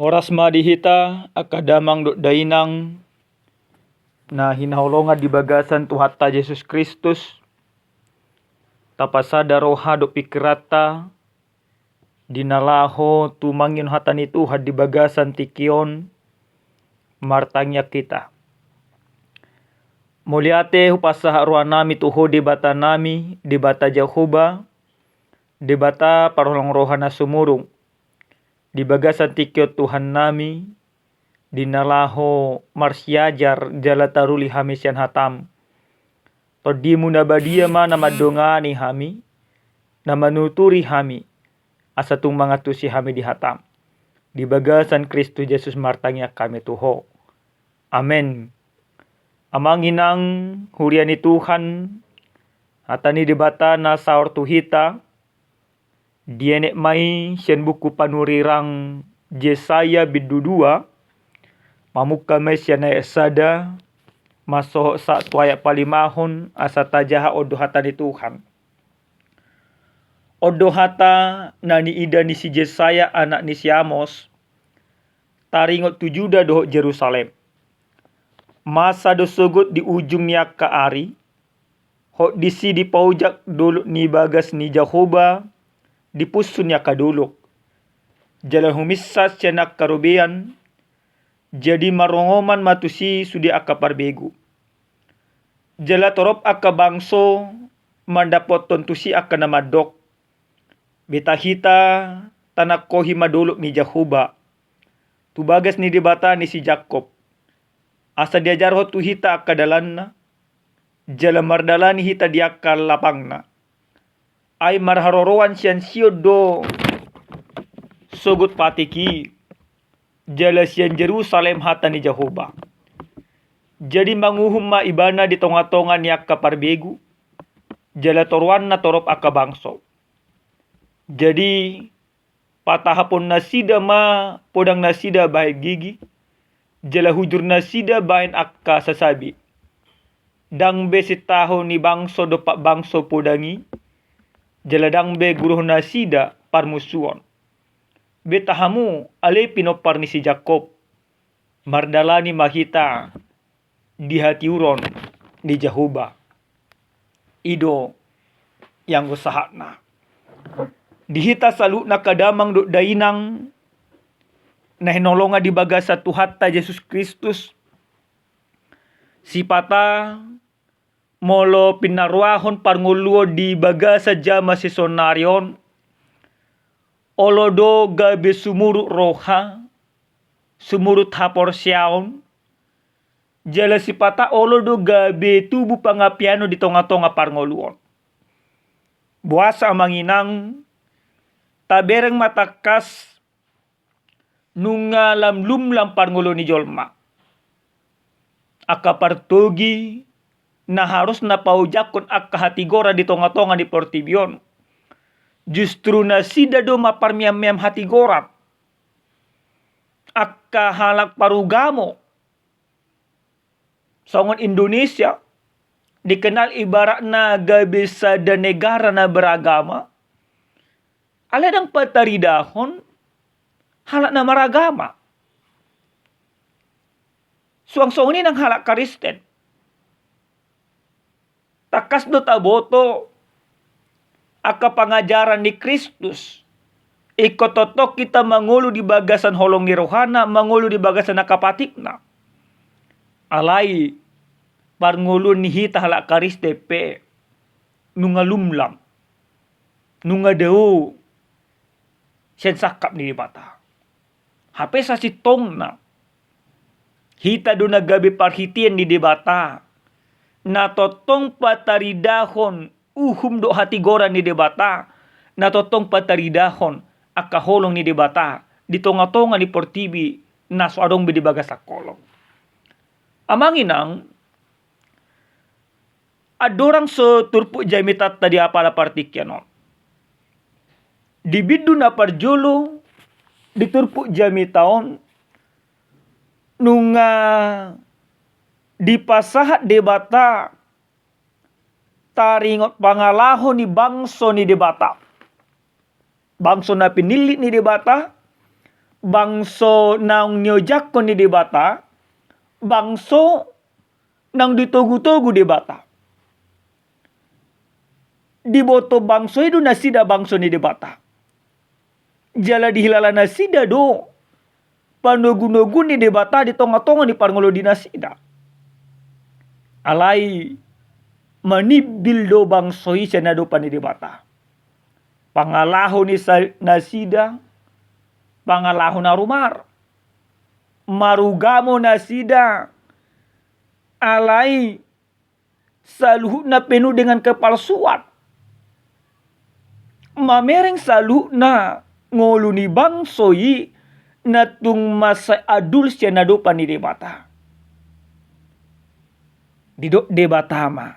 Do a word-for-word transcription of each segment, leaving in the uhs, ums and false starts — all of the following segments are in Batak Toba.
Horas ma di hita angka damang dohot dainang na hinaholongan di bagasan Tuhanta Jesus Kristus. Tapasada roha dohot pingkiranta di na laho tumangihon hata ni Tuhan di bagasan tingki on. Martangiang hita. Mauliate hupasahat rohanami tu Ho Debatanami, Debata Jahowa, Debata parholong roha na sumurung. Di bagasan tingki on Tuhannami, di na laho marsiajar jala taruli hami sian hatam. TondiMu na badia ma na mandongani hami, na manuturi hami, asa tung mangantusi hami di hatam. Di bagasan Kristus Jesus martangiang hami tu Ho. Amen. Amang inang, huria ni Tuhan, hata ni Debata na saor tu hita, dienet ma i sian buku panurirang Jesaya bindu dua, mamungka ma i sian ayat sada, masohot sahat tu ayat palimahon, asa tajaha on do hata ni Tuhan. On do hata na niida ni si Jesaya anak ni si Amos, taringot tu Juda dohot Jerusalem. Masa do sogot di ujung ni angka ari, hot disi dipaojak dolok ni bagas ni Jahowa di punsu ni angka dolok. Jala huminsat sian angka robean, jadi marongoman ma tusi sude angka parbegu. Jala torop angka bangso mandapothon tusi angka na mandok: Beta hita tanangkohi ma dolok ni Jahowa, tu bagas ni Debata ni si Jakkob, asa diajarhon tu hita angka dalanna, jala mardalani hita di angka lapangna. Ai marharoroan sian Sion do sogot patik i, jala sian Jerusalem hata ni Jahowa. Jadi manguhum ma ibana di tongatonga ni angka parbegu, jala toruanna torop angka bangso. Jadi patahapon nasida ma podang nasida bahen gigi, jala hujur nasida bahen angka sasabi. Ndang be sitaho ni bangso dompak bangso podang i, jala ndang be guruhon nasida parmusuon. Beta hamu ale pinompar ni si Jakkob, mardalani ma hita di hatiuron ni Jahowa. I do ianggo sahatna. Di hita saluhutna angka damang dohot dainang na hinaholongan di bagasan Tuhanta Jesus Kristus, sipata molo pinaruahon parngoluon di bagasan jaman sisonari on, olo do gabe sumurut roha, sumurut haporseaon, jala sipata olo do gabe tubu pangapianon di tongatonga parngoluon. Boasa amang inang, tabereng ma tangkas nunga lam lumlam parngoluon ni jolma. Angka partogi na harusna paojakhon angka hatigoran di tongatonga ni portibi on, justru nasida do ma parmeammeam hatigoran. Angka halak parugamo songon Indonesia dikenal ibaratna gabe sada negara na beragama, alai ndang pataridahon halak na maragama. Suang songon i nang halak Kristen. Tangkas do taboto angka pangajaran ni Kristus. Ingkon tongtong hita mangolu di bagasan holong ni rohana, mangolu di bagasan angka patikna. Alai parngoluon ni hita halak Kristen pe nunga lumlam, nunga dao sian sangkap ni Debata. Hape sasintongna, hita do na gabe parhitean ni Debata, na tongtong pataridahon uhum dohot hatigoran ni Debata, na tongtong pataridahon angka holong ni Debata di tongatonga ni portibi na so adong be di bagasan holong. Amang inang, andorang so turpuk jamitanta di apala partingkian on, di bindu na parjolo di turpuk jamita on, nunga dipasahat Debata taringot pangalaho ni bangso ni Debata. Bangso na pinillit ni Debata, bangso naung niojakhon ni Debata, bangso naung ditogu-togu Debata. Diboto bangso i do nasida bangso ni Debata. Jala dihilala nasida do panogu-nogu ni Debata di tonga-tonga ni parngoluon nasida. Alai manimbil do bangso i sian adopan ni Debata. Pangalaho ni sa-, nasida, pangalaho na rumar. Marugamo nasida, alai saluhutna penuh dengan kepalsuan. Mamereng saluhutna ngolu ni bangso i na tung mansai adul sian adopan ni Debata. Didok Debata ma,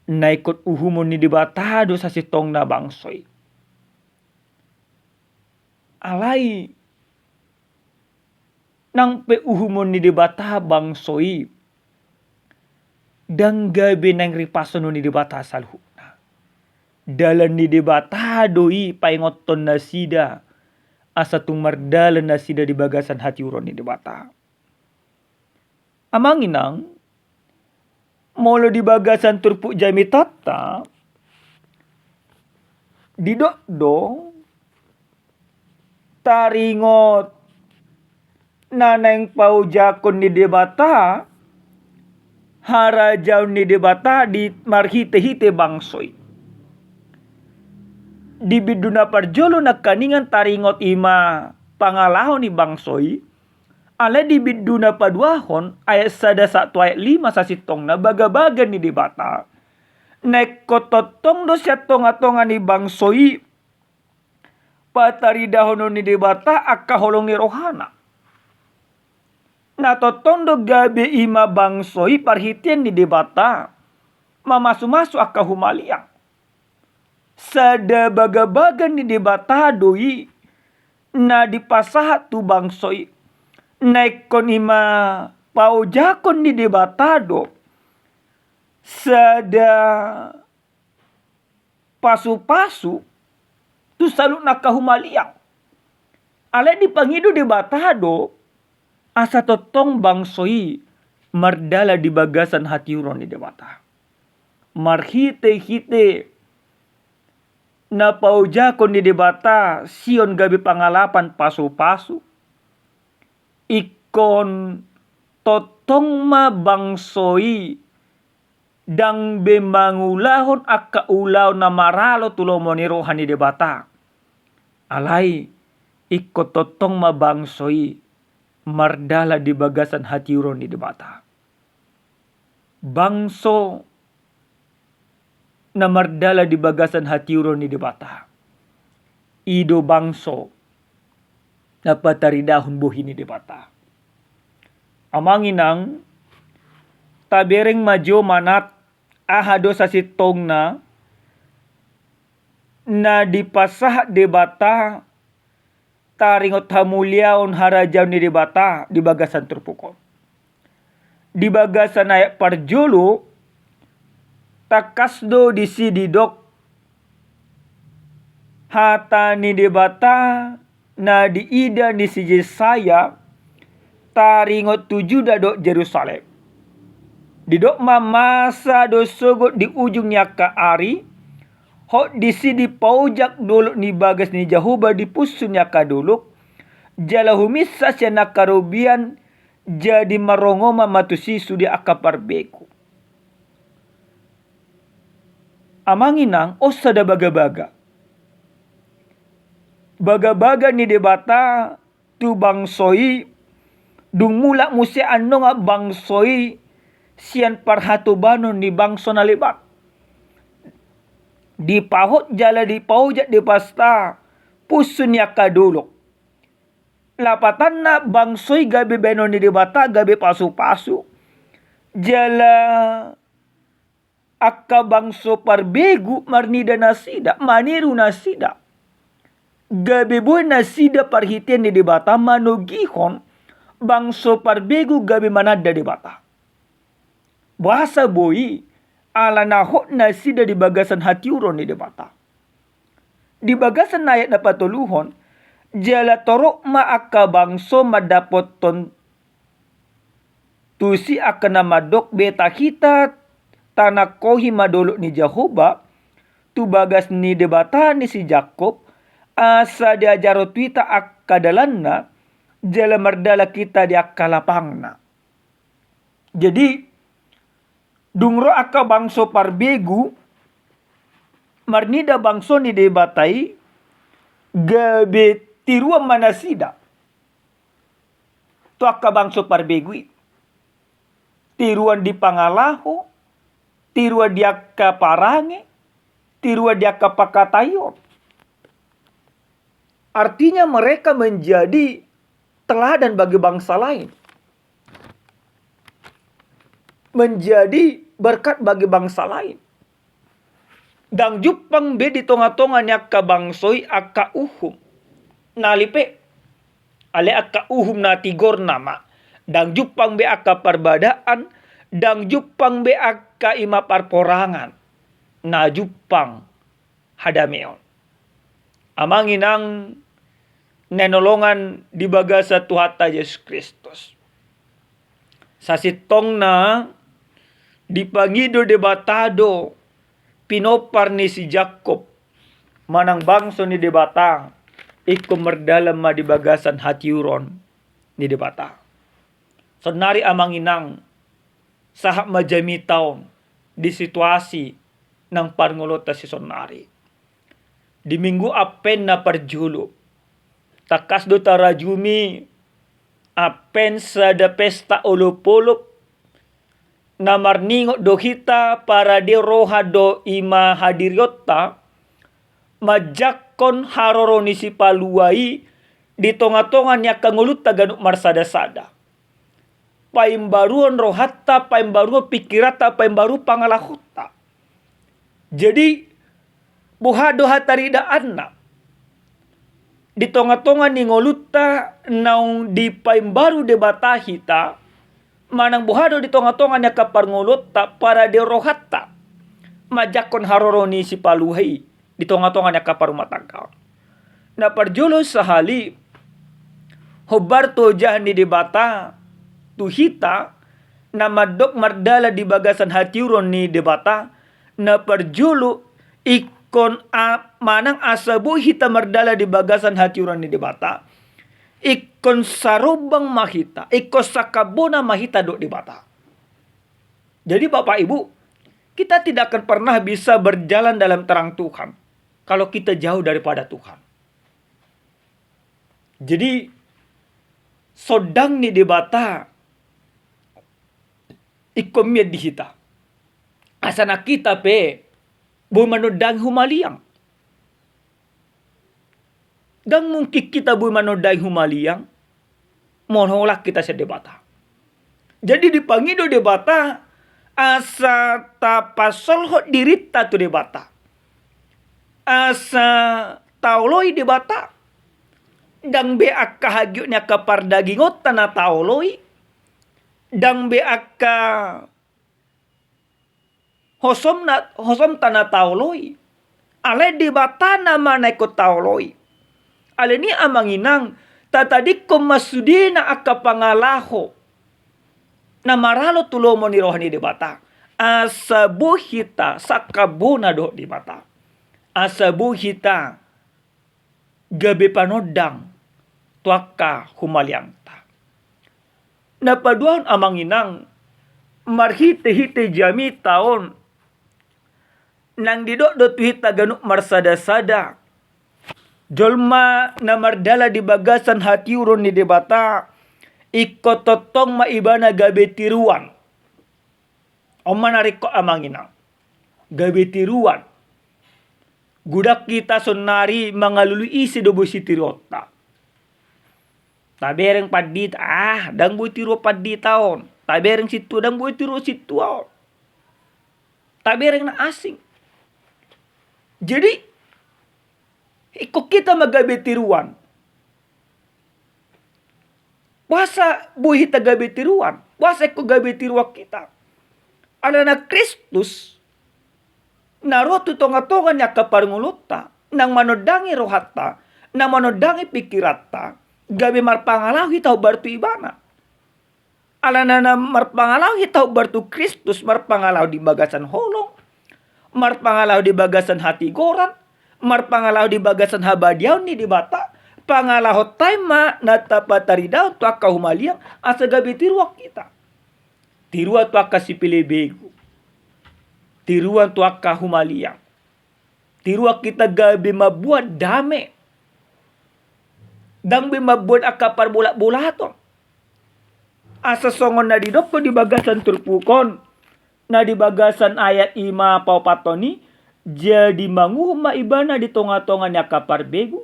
na ingkon uhumon ni Debata do sasintongna bangso i. Alai nang pe uhumon ni Debata bangso i, ndang gabe naeng ripasonon ni Debata saluhutna. Dalan ni Debata do i paingothon nasida, asa tung mardalan nasida di bagasan hatiuron ni Debata. Amang inang, molo di bagasan turpuk jamitanta, didok do taringot na naeng paojakhon ni Debata, harajaon ni Debata di marhite-hite bangso i. Di bindu na parjolo nangkiningan taringot i ma pangalaho ni bangso i, alai di bindu na paduahon ayat sada sahat tu ayat lima sasintongna bagabaga ni Debata. Na ingkon tongtong do sian tonga-tonga ni bangso i pataridahonon ni Debata angka holong ni rohana. Na tongtong do gabe i ma bangso i parhitean ni Debata mamasu-masu angka humaliang. Sada bagabaga ni Debata do i na dipasahat tu bangso i. Na ingkon i ma paojakhon ni Debata do sada pasu-pasu tu saluhutna angka humaliang. Alai dipangido Debata do asa tongtong bangso i mardalan di bagasan hatiuron ni Debata. Marhite-hite na paojakhon ni Debata Sion gabe pangalapan pasu-pasu, ingkon tongtong ma bangso i ndang be mangulahon angka ulaon na maralo tu lomo ni roha ni Debata. Alai ingkon tongtong ma bangso i mardalan di bagasan hatiuron ni Debata. Bangso na mardalan di bagasan hatiuron ni Debata, i do bangso na pataridahon bohi ni Debata. Amang inang, tabereng ma jo manat aha do sasintongna na dipasahat Debata taringot hamuliaon harajaon ni Debata di bagasan turpuk on. Di bagasan ayat parjolo, tangkas do disi didok hata ni Debata na diida ni si Jesaya taringot tu Juda dohot Jerusalem. Didok ma masa do sogot di ujung ni angka ari, hot disi dipaojak dolok ni bagas ni Jahowa di punsu ni angka dolok, jala huminsat sian angka robean, jadi marongoma ma tusi sude angka parbegu. Amang inang, on sada bagabaga. Bagabaga ni Debata tu bangso i, dung mulak muse annon bangso i sian parhatobanon ni bangso na lebat. Dipahot jala dipaojak Debata punsu ni angka dolok. Lapatanna bangso i gabe baenon ni Debata, gabe pasu-pasu. Jala angka bangso parbegu marnida nasida, maniru nasida. Gabe boi nasida parhitean ni Debata manogihon bangso parbegu gabe mananda Debata. Boasa boi? Ala na hot nasida di bagasan hatiuron ni Debata. Di bagasan ayat na patoluhon, Jala torop ma angka bangso mandapothon tusi angka na mandok, beta hita tanangkohi ma dolok ni Jahowa, tu bagas ni Debata ni si Jakkob, asa diajarhon tu hita angka dalanna, jala mardalan hita di angka lapangna. Jadi, dung ro angka bangso parbegu, marnida bangso ni Debata i, gabe tiruan ma nasida tu angka bangso parbegu i. Tiruan di pangalaho, tiruan di angka parange, tiruan di angka pangkataion. Artinya mereka menjadi teladan bagi bangsa lain. Menjadi berkat bagi bangsa lain. Ndang jumpang be di tonga-tonga ni angka bangso i angka uhum. Nali pe, alai angka uhum na tigor nama. Ndang jumpang be angka parbadaan, ndang jumpang be angka i ma parporangan. Na jumpang hadameon. Amang inang na hinaholongan di bagasan Tuhanta Jesus Kristus. Sasintongna dipangido Debata do pinompar ni si Jakkob manang bangso ni Debata ingkon mardalan ma di bagasan hatiuron ni Debata. Saonnari amang inang, sahat ma jamita on di situasi nang parngoluonta saonnari. Di Minggu Advent na parjolo, tangkas do tarajumi Advent sada pesta olop-olop, na marningot do hita parade roha do i ma hadirionta, manjangkon haroro ni Sipalua i di tonga-tonga ni angka ngolunta ganup marsada-sada. Paimbaruon rohanta, paimbaruon pingkiranta, paimbaruon pangalahonta. Jadi, boha do hataridaanna? Di tonga-tonga ni ngolunta naung dipaimbaru Debata hita, manang boha do di tonga-tonga ni angka parngoluonta parade rohanta manjangkon haroro ni Sipalua i di tonga-tonga ni angka parrumatanggaon. Na parjolo sahali, hombar tu ojahan ni Debata tu hita na mandok mardalan di bagasan hatiuron ni Debata. Na parjolo, ingkon a-, manang asa boi hita mardalan di bagasan hatiuron ni Debata, ingkon sarombang ma hita, ingkon sangkap bona ma hita dohot Debata. Jadi Bapak Ibu, kita tidak akan pernah bisa berjalan dalam terang Tuhan kalau kita jauh daripada Tuhan. Jadi, sondang ni Debata ingkon mian di hita. Asa nang hita pe boi manondangi humaliang. Ndang mungkin hita boi manondangi humaliang molo holan hita sian Debata. Jadi dipangido Debata asa tapasolhot dirinta tu Debata, asa taoloi Debata. Ndang be angka hagiot ni angka pardagingonta na taoloi, ndang be angka hosomna, hosomta na taoloi. Alai Debata nama na ingkon taoloi. Alani i amang inang, tatadingkon ma sudena angka pangalaho na maralo tu lomo ni roha ni Debata, asa boi hita sangkap bona dohot Debata, asa boi hita gabe panondang tu angka humaliangta. Na paduahon amang inang, marhite-hite jamita on nang didok do tu hita ganup marsada-sada, jolma na mardalan di bagasan hatiuron ni Debata, ingkon tongtong ma ibana gabe tiruan. On ma na ringkot amang inang, gabe tiruan. Godang hita saonnari mangalului ise do boi sitiruonta. Tabereng pandita, ah, ndang boi tiruon pandita on. Tabereng sintua, ndang boi tiruon sintua on. Tabereng na asing. Jadi, ingkon hita ma gabe tiruan. Boasa boi hita gabe tiruan? Boasa ingkon gabe tiruan hita? Alana Kristus na ro tu tonga-tonga ni angka parngoluonta, nang manondangi rohanta, na manondangi pikiranta, gabe marpangalaho hita hombar tu ibana. Alana na marpangalaho hita hombar tu Kristus, marpangalaho di bagasan holong, marpangalaho di bagasan hatigoran, marpangalaho di bagasan habadiaon ni Debata, pangalahonta i ma na tapataridahon tu angka humaliang, asa gabe tiruan hita. Tiruan tu angka sipelebegu. Tiruan tu angka humaliang. Tiruan hita gabe mambuat dame. Ndang be mambuat angka parbolatbolaton. Asa songon na didokkon di bagasan turpuk on, na di bagasan ayat i ma paopathon i, jadi manguhum ma ibana di tongatonga ni angka parbegu,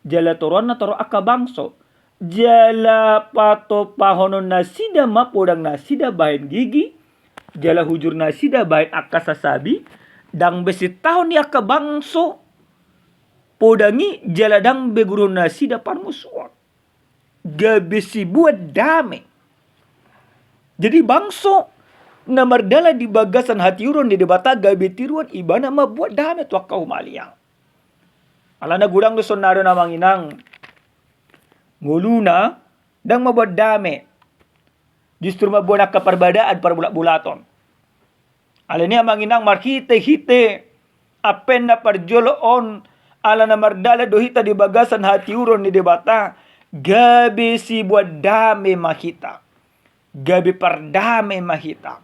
jala toruanna torop angka bangso. Jala patupahonon nasida ma podang nasida bahen gigi, jala hujur nasida bahen angka sasabi, ndang be sintahon ni angka bangso podang i, jala ndang be guruhon nasida parmusuon. Gabe sibuat dame. Jadi bangso na mardalan di bagasan hatiuron ni Debata gabe tiruan ibana mambuat dame tu angka humaliang. Alana godang do saonari on amang inang. Ngoluna, ndang mambuat dame. Justru mambuat angka parbadaan, parbolatbolaton. Alani i amang inang, marhitehite ampenna parjolo on, alana mardalan do hita di bagasan hatiuron ni Debata, gabe sibuat dame ma hita. Gabe pardame ma hita.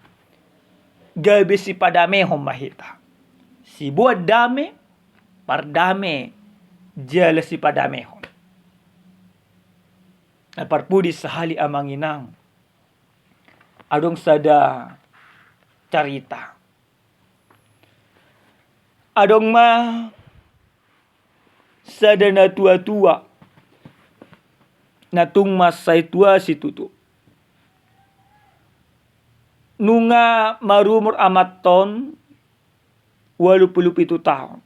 Gabe sipadamehon ma hita. Sibuat dame, pardame, jala sipadamehon. Na parpudi sahali amang inang. Adong sada carita. Adong ma sada natuatua, na tung mansai tua situtu. Nunga marumur amanta on ualu pulu pitu taon.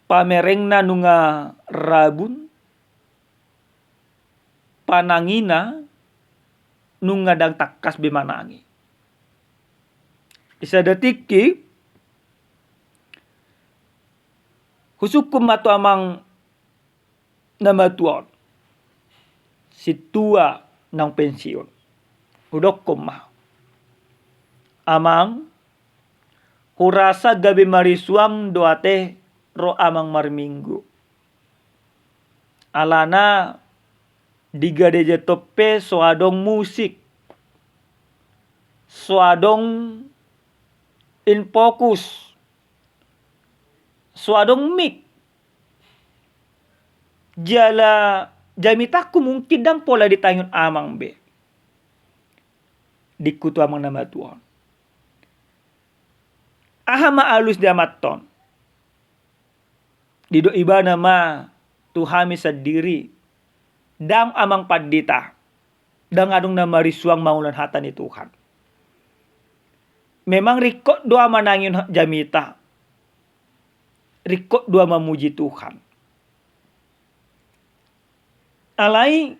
Pamerengna nunga rabun, panangina nunga ndang tangkas be manangi. Di sada tingki, husungkun ma tu amang na matua on, sintua naung pensiun. Hudokkon ma, "Amang, hurasa gabe marisuang do ate ro amang marminggu. Alana di gareja on pe so adong musik, so adong infokus, so adong mik. Jala jamitangku mungkin ndang pola ditangihon amang be." Dingku tu amang na matua on, "Aha ma alus ni amanta on?" Didok ibana ma tu hami sandiri, "Daong amang pandita, ndang adong na marisuang mangulahon hata ni Tuhan. Memang ringkot do au manangihon jamita, ringkot do au mamuji Tuhan. Alai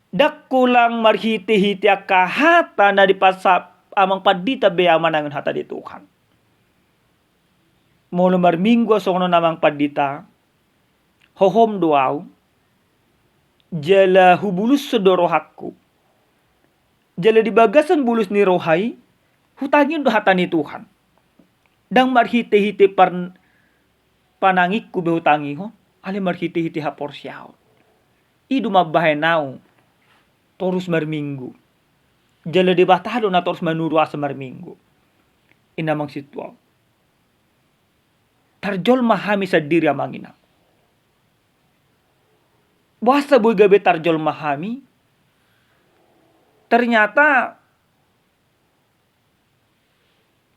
ndang holan marhitehite angka hata na dipasahat amang pandita be au manangihon hata ni Tuhan. Molo marminggu au songon on amang pandita, hohom do au, jala hubulushon do rohangku. Jala di bagasan bulus ni roha i, hutangihon do hata ni Tuhan. Ndang marhitehite par-, panangingku be hutangihon, alai marhitehite haporseaon. I do mambahen au torus marminggu. Jala Debata do na torus manuru asa marminggu." Inna amang sintua on. Tarjolma hami sandiri amang inang. Boasa boi gabe tarjolma hami? Ternyata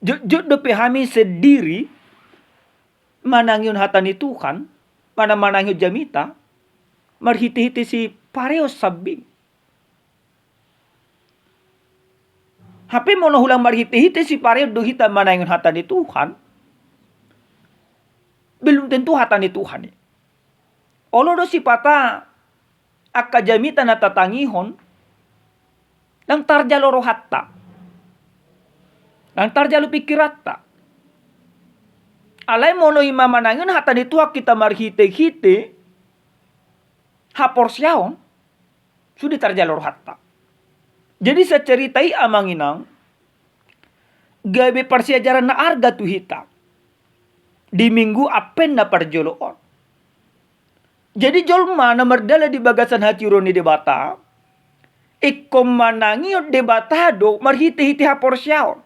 jotjot dope hami sandiri manangihon hata ni Tuhan, mana manangihon jamita, marhitehite sipareon sambing. Hape molo holan marhitehite sipareon do hita manangihon hata ni Tuhan, belum tentu hata ni Tuhan i. Olo do sipata angka jamita na tatangihon, ndang tarjalo rohanta, ndang tarjalo pingkiranta. Alai molo i ma manangihon hata ni Tuhan hita marhite-hite haporseaon, sude tarjalo rohanta. Jadi sacerita i amang inang, gabe parsiajaran na arga tu hita di Minggu Advent na parjolo on. Jadi jolma na mardalan di bagasan hatiuron ni Debata, ingkon manangihon Debata do marhite-hite haporseaon.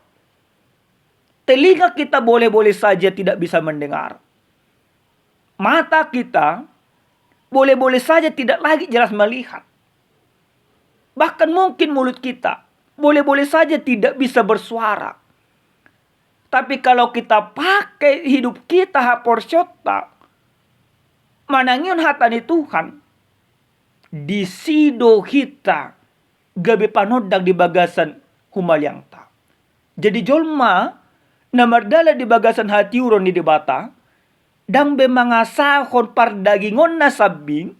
Telinga kita boleh-boleh saja tidak bisa mendengar. Mata kita boleh-boleh saja tidak lagi jelas melihat. Bahkan mungkin mulut kita boleh-boleh saja tidak bisa bersuara. Tapi kalau kita pakai hidup kita haporseaonta manangihon hata ni Tuhan, disi do hita gabe panondang di bagasan humaliangta. Jadi jolma na mardalan di bagasan hatiuron ni Debata, ndang be mangasahon pardagingonna sambing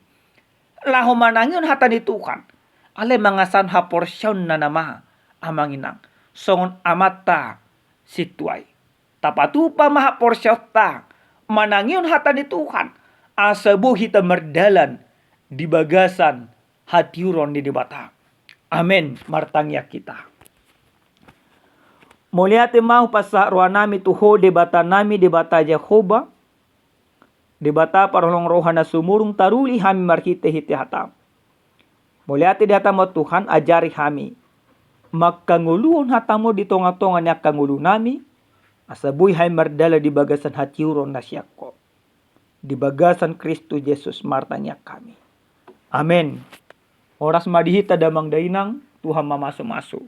laho manangihon hata ni Tuhan, alai mangasahon haporseaonna nama, amang inang, songon amanta sintua i. Tapatupa ma haporseaonta manangihon hata ni Tuhan, asa boi hita mardalan di bagasan hatiuron ni Debata. Amen. Martangiang hita. Mauliate ma hupasahat rohanami tu Ho Debatanami, Debata Jahowa, Debata parholong roha na sumurung, taruli hami marhite-hite hataM. Mauliate di hataM, Tuhan, ajari hami mangkangoluhon hataMu di tonga-tonga ni angka ngolunami, asa boi hami mardalan di bagasan hatiuron na sian Ho. Di bagasan Kristus Jesus martangiang hami. Amen. Horas ma di hita damang dainang, Tuhan mamasu-masu.